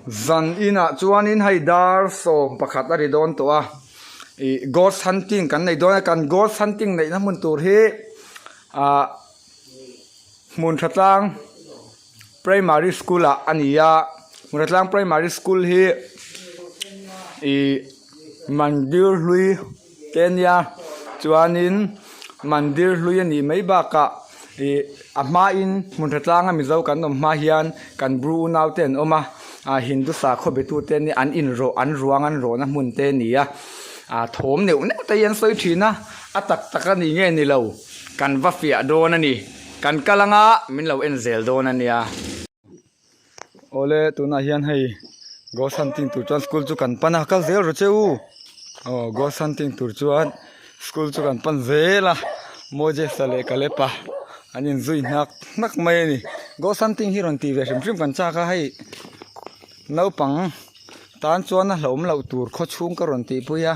Zan inah chuanin hei dar 11 a ri dawn tawh a ih ghost hunting kan nei dawn a kan ghost hunting neihna hmun tur hi ah hmun tha tlang primary school ah a ni a hmun tha tlang primary school hi ih mandir hlui te a nia chuanin mandir hlui a nih mai bakah ih a hmain hmun tha tlanga mizo kan awm hma hian kan bru unau te an awm a ah hindu sakhaw be tute ania an inrawh an ruang an rawhna hmun te a ni a ah thawm neuh neuh te hi an sawi thin a a tak tak a ni nge ni lo kan va fiah dawn a ni kan kal anga min lo en zel dawn a nia. Awle tunah hian hei ghost hunting tur chuan school chu kan pan a kal zel ru che u aw ghost hunting tur chuan school chu kan pan zel a Moses-a leh Caleb-a an inzui hnak hnak mai a ni ghost hunting hi rawn tih ve hrim hrim kan chak a hei naupang tan chuan a hlauhawm loh tur khaw chhung ka rawn tihpui a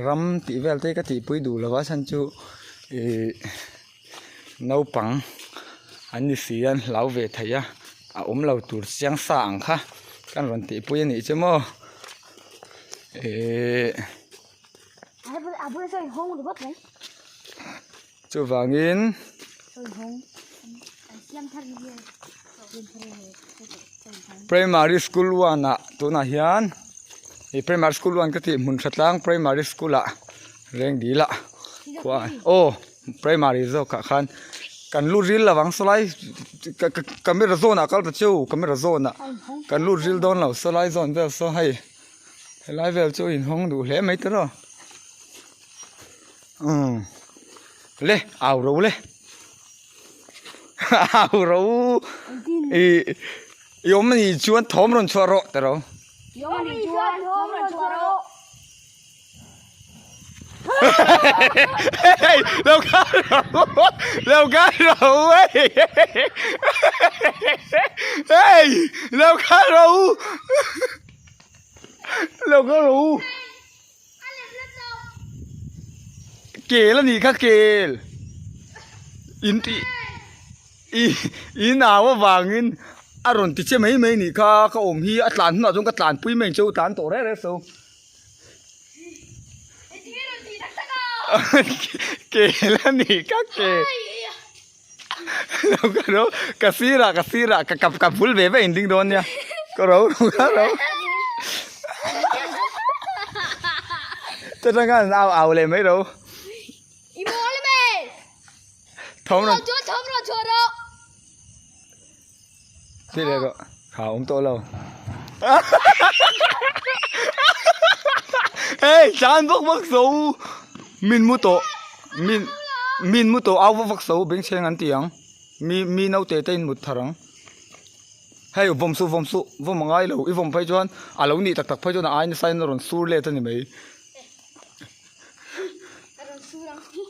ram tih vel te ka tihpui duh lo a chhan chu ihh. Naupang an ni si a an hlau ve thei a a awm lo tur chiang sa ang kha kan rawn tihpui a nih chu maw ihh chuvangin primary school one ah tunah hian ih primary school one ka tih hmun tha tlang primary school ah rengdil ah khua aw. Primary zawkah khan kan lut ril lo ang sawlai camera zawn ah kal ta cheu camera zawn ah kan lut ril dawn lo sawlai zawn vel saw hei helai vel chu inhawng duh hle mai tiraw umm le au ro le au ro ih i awm anih chuan thawm rawn chhuah rawh tiraw. Lo kal ro lo kal ro hey hey lo kal ro lo kal ro kel a nih kha kel in tih i in au avangin a rawn ti che mai mai nih kha ka awm hi a tlan hunah chuan ka tlanpui mai ang che u tlan tawh reng reng so. Kel a ni ka ke lo ka ro ka sirah ka sirah ka ka ka bul ve ve in ding dawn nia ka ro ka ro chutah khan au au leh mai ro thawm rawn Ti leh rawh kha awm tawh lo. Hey tlan vak vak zo min mu tawh min min mu tawh au vak vak zo bengchheng an ti ang mi mi naute te in mut thar ang hei vawm suh vawm suh vawm a ngai lo i vawm phei chuan a lo nih tak tak phei chuan a ai nasa in a rawn sur let a ni mai.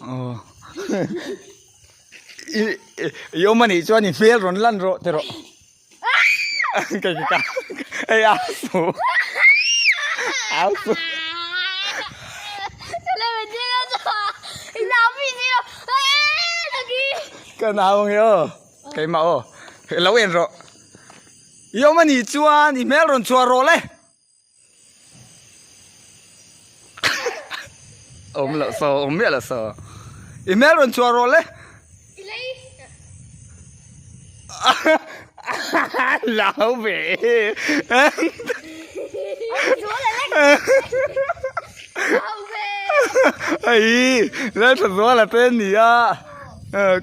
Aw. I awm anih chuan i hmel rawn lan rawh ti rawh kei ka hei a su a su ka nau ange aw keimah aw lo en rawh i awm anih chuan i hmel rawn chhuah rawh le. Awm loh saw awm miah loh saw i hmel rawn chhuah rawh le lau ve hei Lalthazuala te an ni a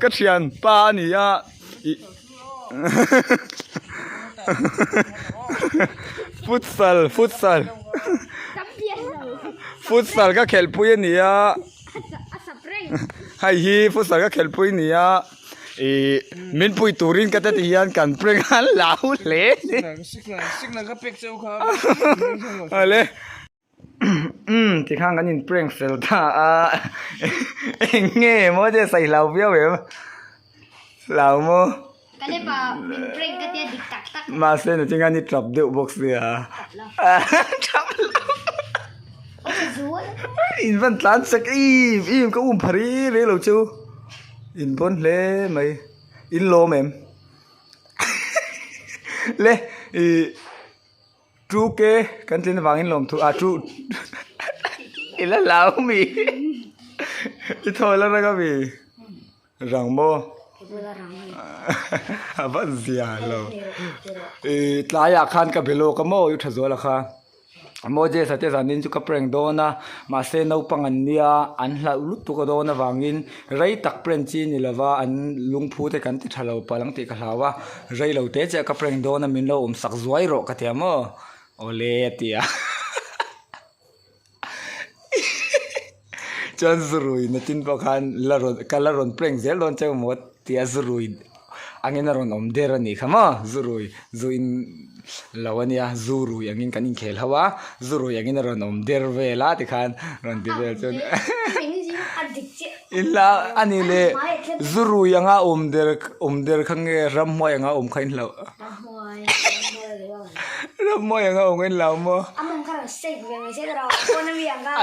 ka thianpa a ni a Futsal futsal futsal ka khelhpui a ni a hei hi futsal ka khelhpui a ni a ih min pui turin ka ti hian kan prank a lau hle a ni. Umm tikhan kan in prank fel ta a eng nge maw che sawi hlau viau em hlau maw Ka lepa min prank ka tia dik tak tak mahse na tinga ni trap deuh bawk sia trap lo in van tlan chak im im ka um pha ri ri lo chu in bawn hle mai in lawm em le ih. 2K kan tlin avangin lawmthu ah two i la hlau mi i thaw la rang ami rang maw a va zia lo i tlaiah khan ka be lawk a maw i tha zual a kha. Moses-a te zanin chu ka prank dawn a, mahse naupang an nia, an hlauh lutuk a dawn avangin rei tak prank chi ni lova an lungphu te kan ti tha lo palh ang tih ka hlau a, rei lo te chiah ka prank dawn a min lo awm sak zuai rawh ka ti a maw? Awle a ti a Chuan zurui natin pawh khan la rawn ka la rawn prank zel dawn cheu maw tia zurui angin a rawn awm der a nih kha maw zurui zu in lo a nia zu rui angin kan inkhel ho a zu rui angin a rawn awm der vel a tikhan rawn ti vel chuan inla a ni leh zu rui anga awm der awm der kha nge ramhuai anga awm kha inhloh ramhuai anga awm kha inhlau maw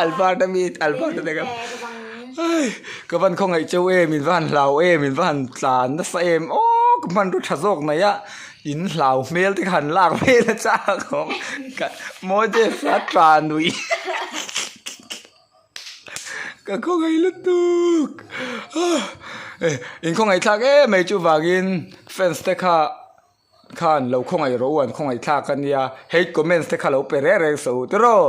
Albert a mi Albert a te kha ka van khawngaih cheu em in va han hlau em in va han tlan nasa em aw ka hmanrua tha zawk mai a in hlau hmel te kha han lak vel a chak awm Moses a tla nui ka khawngaih lutuk in khawngaih thlak em mai chuvangin fans te kha. Khan lo khawngaih rawh u an khawngaih thlak a nia hate comments te kha lo pe reng reng suh u tiraw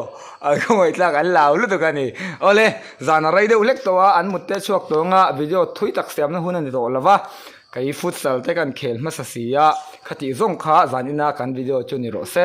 an khawngaih thlak an lau lutuk a ni awle zan a rei deuh hlek tawh a an mut te chhuak tawh anga video thui tak siamna hun a ni tawh lo va kei futsal te kan khel hmasa si a khatih zawng kha zan ina kan video chu ni rawh se.